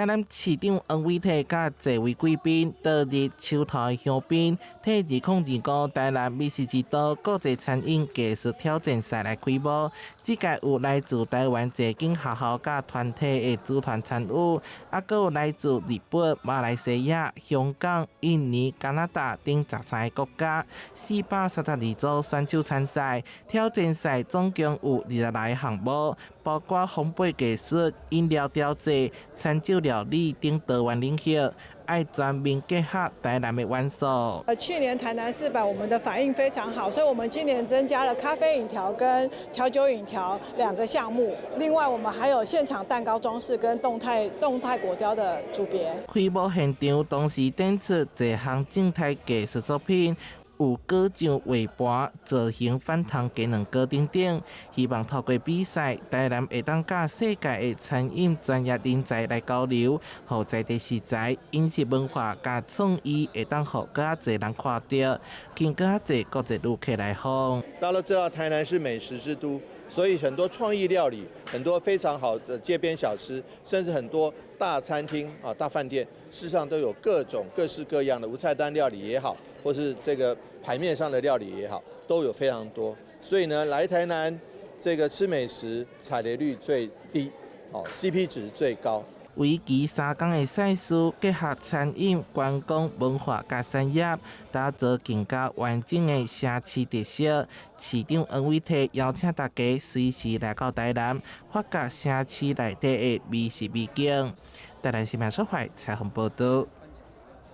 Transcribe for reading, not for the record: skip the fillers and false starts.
台南市長黃偉哲佮濟位貴賓倒入樹頭的香檳，替2025台南美食之都國際餐飲藝術挑戰賽來開幕。這屆有來自台灣濟間學校佮團體的組團參與，猶閣有來自日本、馬來西亞、香港、印尼、加拿大等13個國家，432組選手參賽。挑戰賽總共有26個項目，包括烘焙技術、飲料調製、餐酒料理等多元領域，愛全面結合台南的元素。去年台南400，我們的反應非常好，所以我們今年增加了咖啡飲調跟調酒飲調兩個項目。另外，我們還有現場蛋糕裝飾跟動態果雕的組別。開幕現場同時展出濟項靜態藝術作品。有果醬畫盤、造型反燙雞卵糕等等，希望透過比賽，台南會當佮世界的餐飲專業人才來交流，予在地食材、飲食文化佮創意會當予閣較濟人看著，吸引閣較濟國際旅客來訪。大家都知道台南是美食之都，所以很多創意料理，很多非常好的街邊小吃，甚至很多大餐廳啊、大飯店，事實上都有各種各式各樣的無菜單料理也好，或是這個牌面上的料理也好，都有非常多。所以呢，來台南這個吃美食，踩雷率最低，哦，CP 值最高。為期3工的賽事，結合餐飲、觀光、文化佮產業，打造更加完整的城市特色。市長黃偉哲邀請大家隨時來到台南，發掘城市內底的美食美景。台南新聞小懷採訪報導。